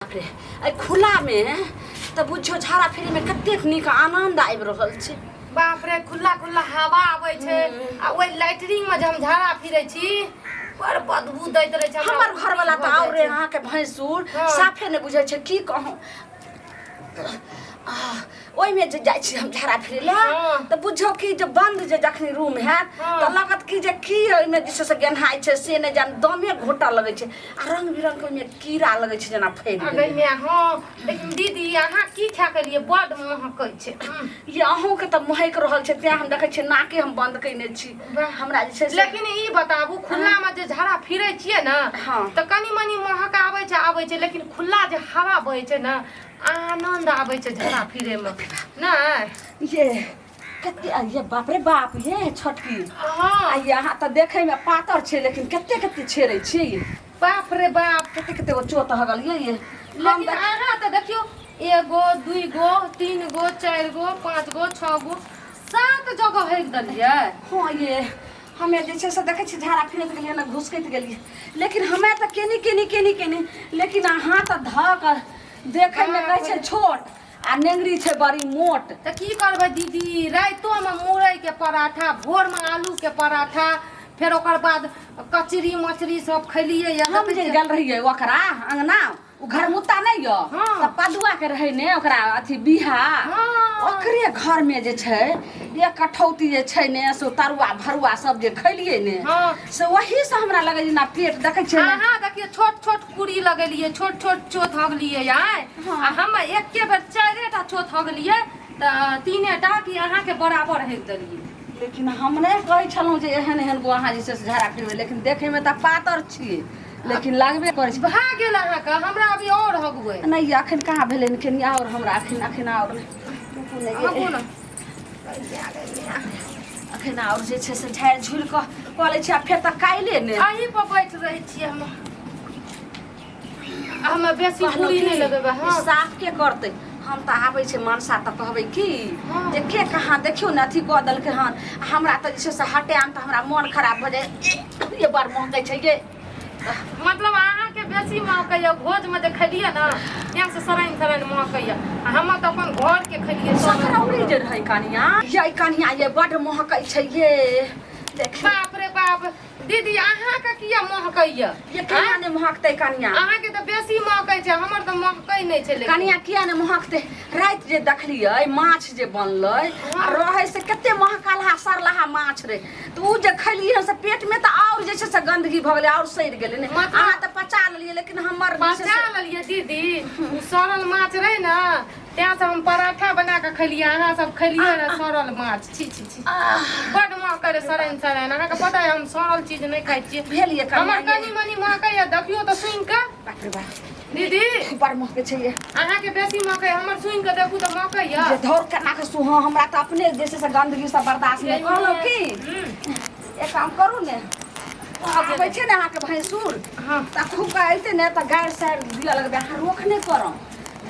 बाप रे, एहि खुलामे तऽ बुझियौ झाड़ा फेरीमे कतेक नीक आनन्द आबि रहल छै। बाप रे, खुला खुला हवा आबै छै आ ओहि लैटरिन में जे हम झाड़ा फिरै छी, बड़ बदबू दैत रहै छै। हमर घरवाला तऽ आओर रे अहाँके भैंसुर साफे नहि बुझै छै, की कहूँ। ओहिमे जे जाइ छी हम झाड़ा फिरै लए तऽ बुझियौ कि जे बन्द जे जखनी रूम हैत तऽ लगत कि जे की ओहिमे जे छै से गेन्हाइ छै से नहि जान, दमे घोटऽ लगै छै आ रंग बिरंगके ओहिमे कीड़ा लगै छै जेना फैल गेलै। हँ, लेकिन दीदी अहाँ की खा के लिए बड महकै छै? ये अहूँके तऽ महकि रहल छै, तेँ हम देखै छियै नाके हम बन्द कयने छी। हमरा जे छै से लेकिन ई बताबू, खुला में जे झाड़ा फिरै छियै ने तऽ कनि मनि महक आबै छै, आबै छै, लेकिन खुला जे हवा बहै छै ने, आनंद आबै छै झाड़ा फिरै में नहि? ये कते ये बाप रे बाप, ये छोटकी आ ये अहाँ तऽ देखैमे पातर छै, लेकिन कते कते छेड़ै छियै ये। बाप रे बाप, कते कते गो चोट हगल ये ये। लेकिन अहाँ तऽ देखियौ, एगो दुई गो तीन गो चारि गो पाँच गो छओ गो सात जगह हेक देलियै। हँ, ये हमे जे छै से देखै छी झाड़ा फिरैत गेलियै ने, घुसकैत गेलियै, लेकिन हमे तऽ केनी केनी केनी केनी, लेकिन अहाँ तऽ धऽ कऽ देखैमे कहै छै छोट आ नेंगरी छै बड़ी मोट। तऽ की करबै दीदी, रातिोमे मुरईके पराठा, भोरमे आलूके पराठा, फेर ओकर बाद कचरी मचरी सब खैलियै। हम जे गेल रहियै ओकरा अंगना, ओ घरमुत्ता नहि यऽ तऽ पदुआ के रहै ने ओकरा अथी बिहा, ओकरे घर में जे छै एक कठौती जे छै ने से तरुआ भरुआ सब जे खैलियै ने से वही से हमरा लगै जेना पेट देखै छियै ने। अहाँ देखियौ, छोट छोट पूरी लगेलियै, छोट छोट चोत हगलियै आइ, आ हम एके बेर चारिटा चोत हगलियै तऽ तीने टा कि अहाँके बराबर हेक देलियै। लेकिन हम नहि कहै छलहुँ जे एहन एहन गो अहाँ जे छै से झाड़ा फिरबै, लेकिन देखैमे तऽ पातर छियै, लेकिन लगबे करै छै। भए गेल अहाँके, हमरा अभी आओर हगबै। नहि, अखन कहाँ भेलै ने, कनि आओर हमरा अखन अखन आओर हगू ने। अखन आओर जे छै से झाड़ि झुड़ि कऽ कऽ लै छी आ फेर तऽ काल्हि ने। अही पर बैठ रहै छियै हम, हमे बेसी पूरी नहि लगेबै। हँ, साफ के करतै? हम तऽ आबै छै मनसा तऽ कहबै की जे के कहाँ देखियौ ने अथी कऽ देलकै हन। हमरा तऽ जे छै से हटायम तऽ हमरा मोन खराब भऽ जाइ ये, बड़ महकै छै ये। मतलब अहाँके बेसी महकैया, भोजमे जे खेलियै ने यहाँ से सराइन सराइन महकैया, आ हम तऽ अपन घरके खेलियै। सकरौरी जे रहै कनिया, ये कनिया ये बड्ड महकै छै ये, देखियौ। बाप रे बाप, दीदी अहाँके किया महकैया? ये केना ने महकतै कनिया? अहाँके तऽ बेसी महकै छै, हमर तऽ महकै नहि छै। लेकिन कनिया किया ने महकतै? राति जे देखलियै माछ जे बनलै आ रहै से कते महकलहा सरलहा माछ रहै, तऽ ओ जे खेलियै हन से पेटमे तऽ आओर जे छै से गन्दगी भऽ गेलै, आओर सड़ि गेलै ने। अहाँ तऽ पचा लेलियै, लेकिन हमर जे छै पचा लेलियै दीदी, ओ सड़ल माछ रहै ने, तें से हम पराठा बना कऽ खेलियै। अहाँ सब खेलियै रह सड़ल माछ? छी छी छी, बड महकै रहै सड़न सड़न। अहाँके पता है हम सड़ल चीज नहि खाइ छियै। भेल ये कनिया हमर कनि मनि महकै। देखियौ तऽ सुनि कऽ। बाप रे बाप दीदी, बड़ महकै छै ये। अहाँके बेसी महकै, हमर सुनि कऽ देखू तऽ महकै। जे धौर केना कऽ सुह, हमरा तऽ अपने जे छै से गन्दगी सब बर्दाश्त नहि। कहलहुँ की, एक काम करू ने, आबै छै ने अहाँके भैंसुर तऽ खूब कऽ अयतै ने तऽ गारि सारि दिअ लगबै, अहाँ रोक नहि करब,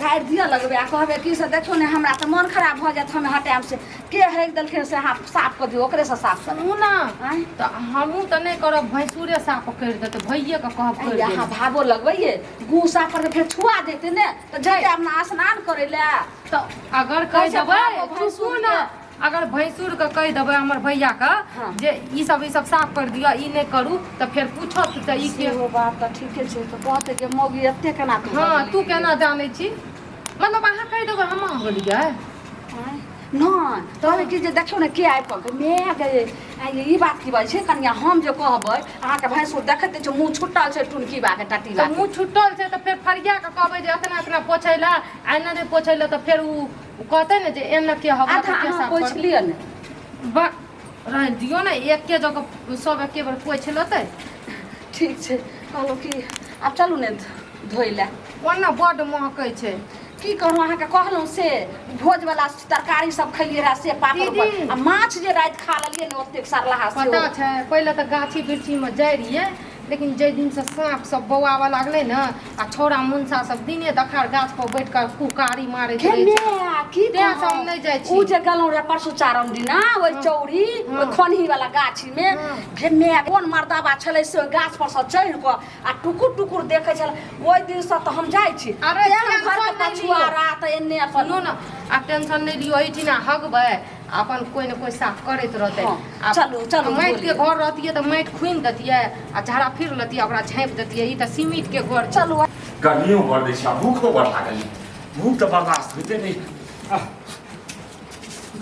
गारि दिअ लगबै आ कहबै कि से देखियौ ने, हमरा तऽ मोन खराब भऽ जायत, हमे हटायब से के हेक देलखिन से अहाँ साफ कऽ दियौ, ओकरेसँ साफ करब। सुनू ने। आँय? तऽ हमहूँ तऽ नहि करब, भैंसुरे साफ करि देतै, भैये के कहब करि। अहाँ भावो लगबैये, गू साफ करके फेर छुआ जेतै ने तऽ जेतै अपना स्नान करै लए। तऽ अगर कहि देबै, चुपू ने, अगर भैंसुरके कहि देबै हमर भैयाके जे ई सब ई सब साफ कर दिअ, ई नहि करू, तऽ फेर पूछत तऽ ई के? सेहो बात तऽ ठीके छै, तऽ कहतै जे मौगी एते केना तू? हँ, तू केना जानै छी? मतलब अहाँ कहि देबै, हम गेलियै। नहि तब कि जे देखियौ ने के आबि कऽ my गे, ई बात की बाजै छै कनिया? हम जे कहबै अहाँके भैंसुर देखैत छै, मुँह छुटल छै टुनकी बा के टटी। तऽ मुँह छुटल छै तऽ फेर फरिया कऽ कहबै जे एतना एतना पोछै लए आ एना नहि पोछै लए, तऽ फेर ओ कहतै ने जे एना के हवा। आधा अहाँ पोछि लिअ ने। बा, रहि दियौ ने, एके जगह सब एके बेर पोछि लेतै। ठीक छै, कहलहुँ कि आब चलू ने धोइ लए। ओना बड्ड महकै छै। की कहूँ, अहाँके कहलहुँ से भोजवला तरकारी सब खेलियै रहए से पापड़ दीदी। आ माछ जे राति खा लेलियै ने ओतेक सरलाहा। पता छै, पहिले तऽ गाछी वृक्षीमे जाइ रहियै लेकिन जाहि दिनसँ साँप सब बौआबऽ लागलै ने आ छौड़ा मुनसा सब दिने देखार गाछ पर बैठ कऽ कुकारी मारैत रहै छै खेने की तें से हम नहि जाइ छी। उ जे गेलहुँ रे परसू चारम दिना ओहि चौरी ओहि खनही वाला गाछी में घेने कोन मर्दाबा छलै से ओहि गाछ पर से चढ़ि कऽ आ टुकुर टुकुर देखै छल ओहि दिनसँ तऽ हम जाइ छी अरे तें हम टेंशन घरके नहि लियौ। पछुआरा तऽ एन्ने अपन सुनू ने आब टेंशन नहि लियौ एहिठिना हगबै आ अपन कोइ ने कोइ साफ करैत रहतै हँ, आ चलू, चलू, माटिके बोलिए। घर रहतियै तऽ माटि खुनि दैतियै आ झाड़ा फिर लेतियै ओकरा झाँपि दैतियै ई तऽ सीमेंटके घर छै चलू गर्मियो बड़ दै छै आ भूखो बड़ लागल यऽ। भूख तऽ बर्दाश्त होइते नहि आह,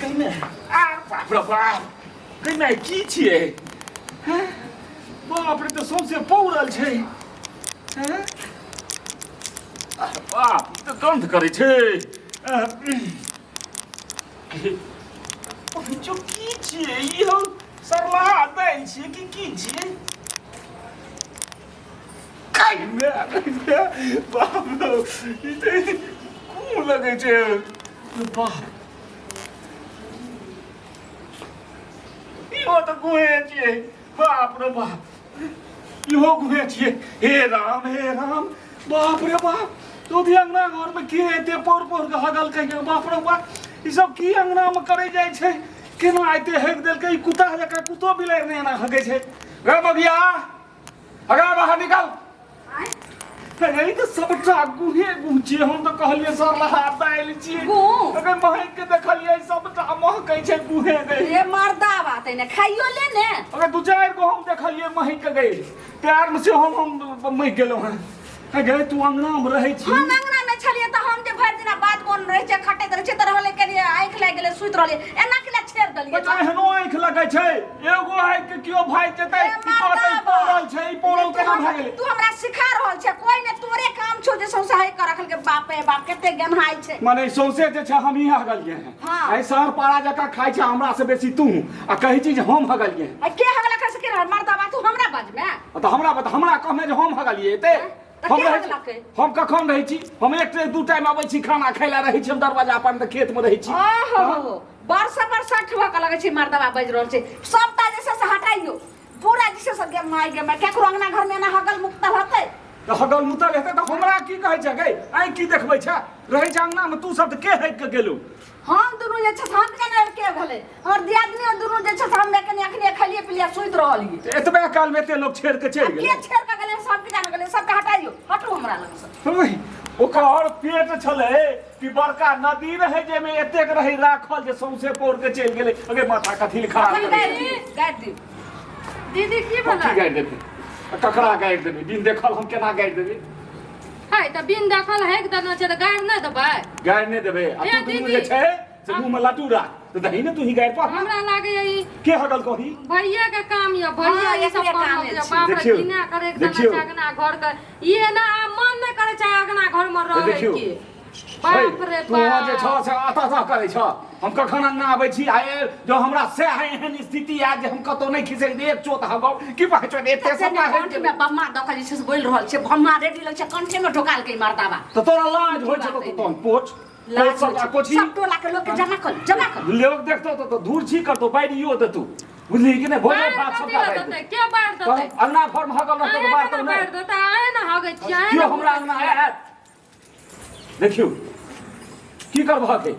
कहिने आ बाप रे बाप कहिने की छियै हैं? बाप रे तऽ सौंसे पौरल छै हैं? आह, बाप ई तऽ गन्ध करै छै आह, जो की छियै ई हम सरलाहा दालि छियै कि की छियै बाप रे, ई तऽ कोन लगै छै बाप इहो तऽ गुहे छियै बाप रे बाप इहो गुहे छियै हे राम हे राम बाप रे बाप तो भी अंगना घर में के एते पौर पौर के हगल कहिया बाप रे बाप ई सब की अंगना में करे जाइ छै केना एते हगि देलकै ई कुत्ता जकाँ कुत्तो बिलाड़ि नहि एना हगै छै रे बगिया हगा बाहर निकल अरे ई तऽ सबटा गुहे गुह छियै हम तऽ कहलियै सरलहा दालि छियै गुह? अगर महक के देखलियै सबटा महकै छै गुहे गई रे मर्दा बात ने खाइयो ले ने अगर दू चारि गो हम देखलियै महक के गई प्यार में से हम हम महक गेलहुँ हँ अगे तू अंगना में रहै छी हम अंगना में छलियै तऽ हम जे भरि दिना बात बोन रहै छै खटैत रहै छै तऽ रहलै कनि आँखि लागि गेलै सुति रहलियै एना के छेड़ देलियै बच्चा एहनो आँखि लगै छै एगो आँखि के केओ भागि जेतै ए, ई कहतै माता पौरल छै ई पौरल केना भए गेलै तू हमरा सिखा रहल छै कोई ने तोरे काम छौ जे सौंसे हई कर रखल के बाप रे बाप कते गेन्हाइ छै माने सौंसे जे छै हमही हगलियै हैं हाँ। आइ शहर पाड़ा जकाँ खाइ छै हमरा से बेसी तू आ कहै छी जे हम हगलियै हैं आ के हगला कर सके रहल मर्दाबा तू हमरा बजमे तऽ हमरा बता हमरा कहने जे हम हगलियै एते तऽ हम के रहै हगलकै? छी हम कखन रहै छी हम एक टाइम दू टाइम अबै छी खाना खाइ लए रहै छी हम दरवाजा पर तऽ खेत मे रहै छी ओहो बरसा बरसा ठुआ के लगै छै मर्दबा बाजि रहल छै सबटा जे छै से हटाइयो पूरा जे छै से गे माय गे माय केकरो अंगना घर में एना हगल मुक्तल हतै तऽ हगल मुतल हेतै तऽ हमरा की कहै छै गै आइ की देखबै छै रहै छै अंगना मे तू सब तऽ के हगि के गेलौ हम दुनू जे छै से हम केना के भेलै हमर दियादनी और दुनू जे छै से हमे कनि अखने खेलिए पिलिए सुति रहलिए तऽ एतबे काल मे एते लोक छेड़ के चलि के गेलै छेड़ के गेलै सब के जान गेलै सबके हटाइयो हटू हमरा लग से ओहि, ओकर पेट छलै कि बड़का नदी रहै जाहिमे एतेक रहै राखल जे सौंसे पौर के चलि गेलै अगे माथा कथी ले खराब अखन करै गाड़ि छै? दियौ गाड़ि दियौ दीदी की हम की भेलै गाड़ि देबै आ ककरा गाड़ि देबै बिन देखल हम केना गाड़ि देबै है तऽ बिन देखल हेक देने छै तऽ गाड़ि नहि देबै गाड़ि नहि देबै आ ए, तू दुनू दीदी। जे छै से मुँह मे लड्डू राख तऽ दही ने तू ही गाड़ि पर हमरा लागैया ई के हगल कही भैया के काम यऽ भैया हाँ, ई सब एकरे करलक कामे यऽ छै। बाप रे देखियौ, दिना करे के देखियौ। देना छै अगना घर के ई ना आब मन नहि करै छै अगना घर मे रहै देखियौ। के बाप रे तू वहाँ जे बाप छह से अतः अतः करै छह हम कखन अंगना आबै छी आ ए, जो हमरा सएह एहन स्थिति आयत जे हम कतौ नहि खिसैक एक चोट हगौ की कहै छौ एते सबटा हगि कंठ में बम्मा दऽ के जे छै से बोलि रहल छै बम्मा रेडी लग छै कंठे में ढोकालकै मर्दाबा तऽ तोरा लाज होइ छौ तऽ तोहन पोछ लाज पोछ होइ सबटा छै। पोछी सब टोला के लोक के जमा कर जमा कर लोग देखतौ तऽ धूर छी करतौ बारियो देतौ बुझली कि नहि भोजन बाढ़ि भात कथी सबटा लए बारि देतै के बाढ़ि देतौ देतै अंगना घर मे हगल रहतौ तऽ अहें बारतौ केना नहि बाढ़ि देतै अहें ने हगै छियै अहें केओ ने हमरा अंगना आयत देखियौ की करबह के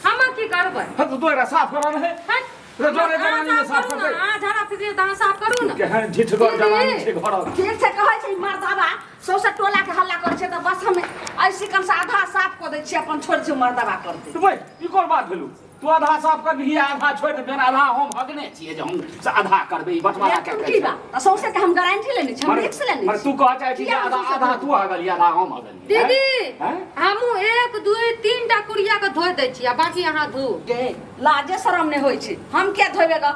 हम की करबै हँ तऽ तू एकरा साफ करऽ ने हट। रे जोरे अहाँ जनानी ने साफ करू ने करतै। अहाँ झाड़ा फिकरियै तऽ अहाँ साफ करू ने केहन ढिठगर जनानी छै घरक ठीक छै कहै छै ई मर्दाबा सौंसे टोला के हल्ला करै छै तऽ बस हम ऐसी कम से आधा साफ कऽ दै छियै अपन छोड़ि छियै मर्दाबा करतै तो भाई ई कोन बात भेलू तू आधा साफ करबिही आधा छोड़ि देबे आधा हम हगने छियै जे हम से आधा करबै ई बंटवारा के तुम की बा तऽ सौंसे के हम गारंटी लेने छी हम रिक्स लेने मने छी तू कह चाहै छी जे किया हम आधा सौंसे आधा तू हगली आधा हम हगली दीदी हैं? हमहूँ एक दुई तीन टा कुड़िया के धोइ दै छी आ बाकी अहाँ धो गे लाजे शरम नहि होइ छै हम किया धोबे ग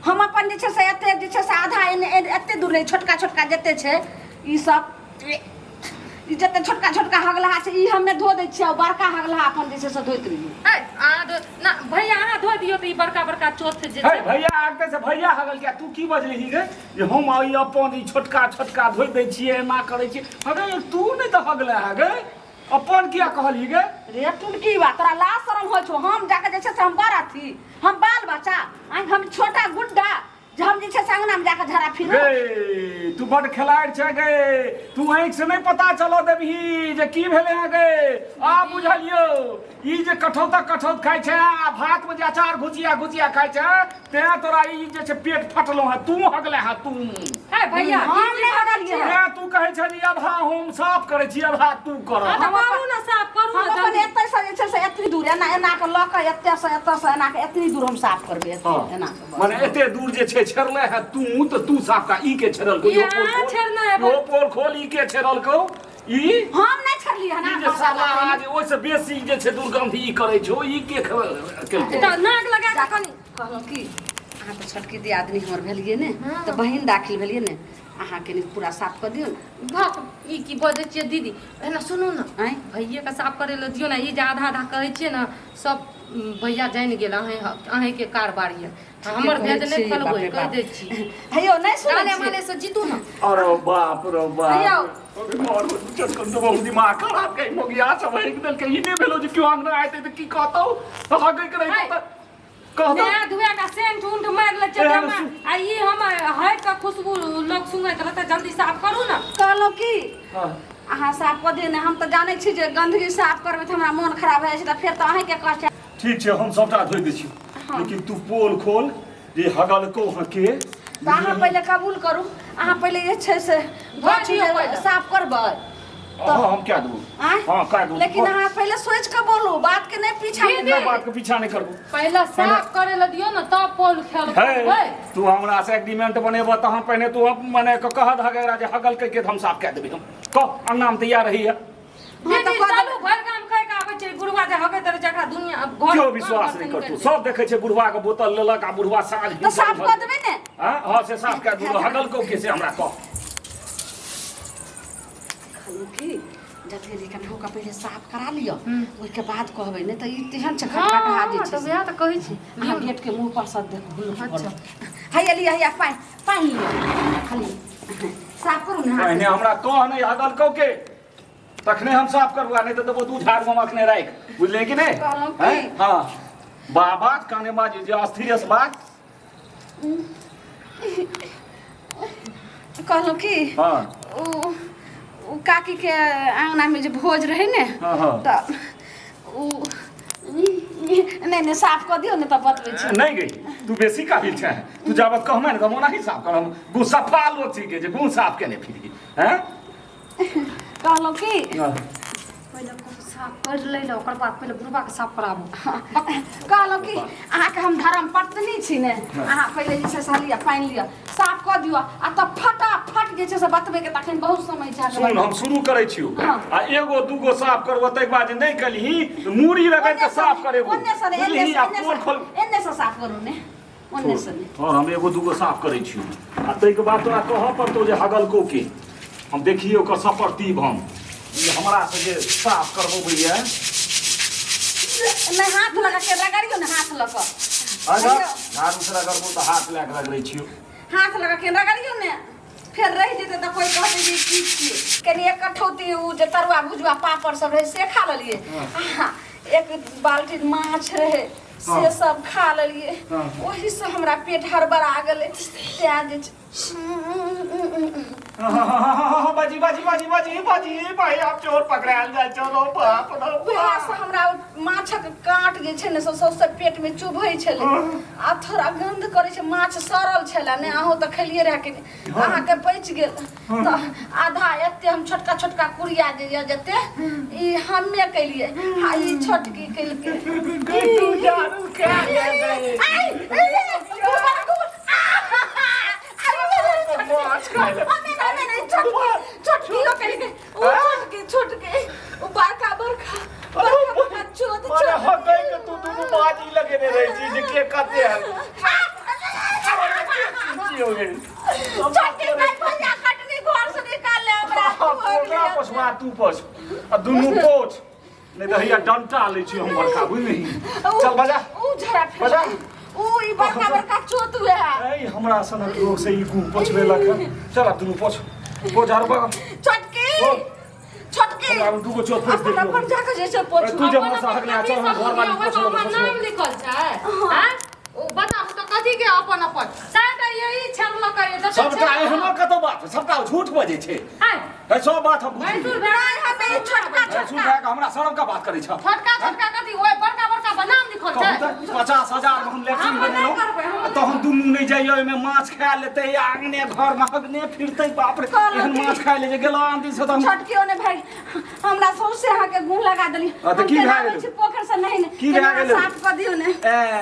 हम अपन जे छै से एते जे छै से आधा एने एते दूर नहि छोटका छोटका जते छै ई सब ई जते छोटका छोटका हगलहा छै ई हमे धो दै छियै आ बड़का हगलहा अपन जे छै से धोइत रहियै ए, अहाँ धो ना भैया अहाँ धो दियौ तऽ ई बड़का बड़का चोथ जे हे छै भैया आगते से भैया हगल क्या तू की बजली गे जे हम ई अपन ई छोटका छोटका धोइ दै छियै एना करै छियै हगे तू नहि तऽ हगले हगे अपन किया कहली गे रे टुनकी बा तोरा लाज शरम होइ छौ हम जाके जे छै से हम बड़ अथी हम बाल बच्चा आइ हम छोटा गुड्डा जे हम जे छै से अंगना में जाके झड़ा फिरू गे तू बड खेलाड़ छै गे तू आँखि से नहीं पता चलऽ देबही जे की भेलै हँ गे आ बुझलियौ ई जे कठौता कठौत खाइ छै आ भात में जे अचार घुचिया घुचिया खाइ छै तें तोरा ई जे छै पेट फटलो हँ तू हगले हँ तू हे भैया हम नहि हगलियै हँ। तें तू कहै छै जे आधा हम साफ करै छी आधा तू कर हाँ, तऽ करू ने साफ करू हम ने अपन जल्दी एतै से जे छै से एतनी दूर एना एना के लऽ कऽ एतऽ से एतऽ से एना के एतनी दूर हम साफ करबै एतनी, हाँ एना के बस। माने एते दूर जे छै छेड़ले है तू तऽ तू साफ का ई के छेड़लको ई इहो पोल अहाँ खोल छेड़ने हेबै। इहो पोल खोल ई के छेड़लको ई हम नहि छेड़लियै हन ई जे साला आज ओहिसँ बेसी जे छै दुर्गंध ई करै छौ ई के केलको तऽ नाक लगा कऽ कनि कहलहुँ की अहाँ तऽ छोटकी दियादनी हमर भेलियै ने तऽ बहिन दाखिल भेलियै ने अहाँ कनि पूरा साफ कऽ दियौ ने भक ई की बजै छियै दीदी एना सुनू ने आँय भैये के साफ करै लए दियौ ने ई जे आधा आधा कहै छियै ने सब भैया जानि गेल अहें अहेंके कारबार यऽ हमर भेद नहि खोलबै कहि दै छी हेयौ नहि सुनै डाले छियै माले से जीतू ने अरे बाप रे बाप हेयौ। अरे मार चटकन तो बहुत दिमाग खराब के मोगिया सब एक देल के ई नहि भेलो जे क्यों अंगना आयते तऽ की कहतौ तऽ हगै के रहितौ तऽ कहतौ नहा धुआ के सेंट उंट मारि लै छै एहन देहमे आ ई हम हटि के खुशबू लोक सुंघैत रहतै जल्दी साफ करू ने कहलहुँ की हाँ। अहाँ साफ कऽ दियौ ने हम तऽ जानै छी जे गन्दगी साफ करबै तऽ हमरा मोन खराब भए जाइ छै तऽ फेर तऽ अहीँके कष्ट ठीक छै हम सबटा धोइ दै छी लेकिन तू पोल खोल जे हगलको हँ के तऽ अहाँ पहिले कबूल करू अहाँ पहिले जे छै से धोइ दियौ पहिले। साफ करबै हाँ हम क्या देबो आँय? हाँ क्या देबो लेकिन अहाँ पहिले सोचि कऽ बोलू बात के नहि पीछा दीदी। नहि बात के पीछा नहीं करबो पहिले साफ करे लए दियौ ने तब पोल खेल हे करबै तू हमरा से एग्रीमेंट बनेबह तहन पहिने तू मने के कह दहक एकरा जे हगल के हम साफ कए देबै हम कह अंगना में तैयार रही है हाँ, तऽ दीदी कऽ चलू भरि गाम कहि कऽ आबै छै बुढ़वा जे हगैत रहै छै एकरा दुनिया अब घर केओ विश्वास नहि करतौ सब देखै छै बुढ़वा के बोतल लेलक आ बुढ़वा साँझ तऽ साफ कऽ देबै ने हाँ हाँ से साफ कए देबो हगल को के से हमरा कह कहलहुँ की जते लेकिन होके पहिले साफ करा लिअ ओहिके बाद कहबै नहि तऽ ई तेहन छै हँ खटखटा जे तऽ छै से। वएह तऽ कहै छी अहाँ गेट के मुँह पर से देखू अच्छा। हैया लिअ हैया पानि पानि लिअ खाली साफ करू ने हाथ पहिने हमरा कह नहि हगल को के तखने हम साफ करबो आ नहि तऽ देबो दू झाड़ हम अखने राखि बुझलियै कि नहि कहलहुँ की? हैं? हाँ बाबा काने बाजी जे अस्थिर से बात कहलहुँ की हाँ ओ ओ काकीके आङनामे जे भोज रहै ने हाँ, हाँ। तऽ ओ नहि नहि साफ कऽ दियौ ने तऽ बतबै छी नहि गई तू बेसी काबिल छै तू जाबत कहमे ने तऽ हम ओनाही साफ करब गु सफा लोग छी के जे गु साफ केने फिरी हैं कहलहुँ की पहिले खूब साफ कर लै लए ओकर बाद पहिले बुढ़बाके साफ कराबू कहलहुँ कि अहाँके हम धर्म पत्नी छी ने अहाँ पहिले जे छै से लिअ पानि लिअ साफ कऽ दियौ आ तब फटाफट जे छै से बतबैके तखन बहुत समय छै सुन हम शुरू करै छियौ हाँ। आ एगो दूगो साफ करबो ताहिके बाद जे नहि कलही तऽ मूड़ी रगड़ि कऽ साफ करेबो ओन्ने से नहि, बुझलिही आ एन्ने पोल से खोल एन्ने से साफ करू ने ओन्ने से नहि और हम एगो दूगो साफ करै छियौ आ ताहिके बाद तोरा कहऽ पड़तौ जे हगलको के हम देखिए ओकर सपरतीब हम ई हमरा से जे साफ करबो भैया नहि हाथ लगा के रगड़ियौ ने हाथ लऽ कऽ अच्छा झाड़ू से रगड़बो तऽ हाथ लए कऽ रगड़ै छियौ हाथ लगा के रगड़ियौ ने फेर रहि जेतै तऽ कोइ कहतै जे की छियै कनि एक कठौती ओ जे तरुआ भुजुआ पापड़ सब रहै से खा लेलियै आ एक बाल्टी माछ रहै से हाँ। सब खा लेलियै हाँ। ओहिसँ हमरा पेट हड़बड़ा गेलै तेँ जे छै बाजी बाजी बाजी बाजी बाजी भाई आप चोर पकड़ायल जाइ चलो बाप रे उएह से हमरा ओ माछक काँट जे छै ने से सौंसे पेटमे चुभै छलै आ थोड़ा गन्ध करै छै माछ सड़ल छलै ने अहूँ तऽ खेलियै रहए कि नहि अहाँके बचि गेल तऽ आधा एते हम छोटका छोटका कुड़िया जे यऽ जते ई हमे केलियै आ ई छोटकी केलकै तू झाड़ू खा गेलै आइ, ए, गोबर, गोबर, आ, आ, माछ खाय ले। हमे नहि, हमे नहि, छोटकी, छोटकियो केलकै, ओ छोटकी, छोटकी, ओ बड़का, बड़का, बड़का, बड़का, छोट, अरे छोट। हकै के तू दुनू बाजी लगेने रहै छी जे के कते है की हो गेल छोटकी नहि, भैया कटनी घर से निकाल ले हमरा, तू हो तोरा गेलै। पोछवा तू पोछ आ दुनू पोछ नहि तऽ हैया डंटा लै छी हम बड़का बुझली चल बजा ऊ झड़ा फेर बजा। ऊ ई बड़का बड़का चोत हुए है ऐ हमरा सनक लोग से ई गुह पोछबे लक चल आब दुनू पोछ पोछ आर बगल छोटकी ओ। छोटकी हमरा दूगो चोत पोछ अपन देखियौ अपन जाके जे छै पोछ तू जे अपन मसा अपन हगना कथी चल हम सब घर वाली ओहिमे पोछ हमर नाम लिखल छै आँय? ओ बताबू तऽ कथी कथी के अपन अपन शायद यही छेड़लक ये जते सबटा छेड़लक। एहनो कतौ बात सबटा झूठ बजै छै आय, है सब बात हम बुझि भैंसुर गेलियै। भेड़ा नहि हम ई छोटका भैंसुर छोटका भए कऽ हमरा शरम के बात करै छ छोटका छोटका कथी ओए बड़का बड़का बनाम लिखल कहू छै तऽ 50,000 मे हम लैट्रिन हम नहि बनेलहुँ करबै, हम आ तहन दुनू नहि जाइए ओहिमे माछ खा लेतै आंगने घर मे हगने फिरतै बाप रे कहलहुँ एहन कि- माछ खाय ले जे गेलहुँ आन दिन से तऽ हम छोटकियो ने भाई हमरा सौंसे अहाँके गुह लगा देली आ, तऽ हम की केना भए आबै गेलै? छी पोखरि से नहीं ने की भए कनि गेलै? साफ कऽ दियौ ने ए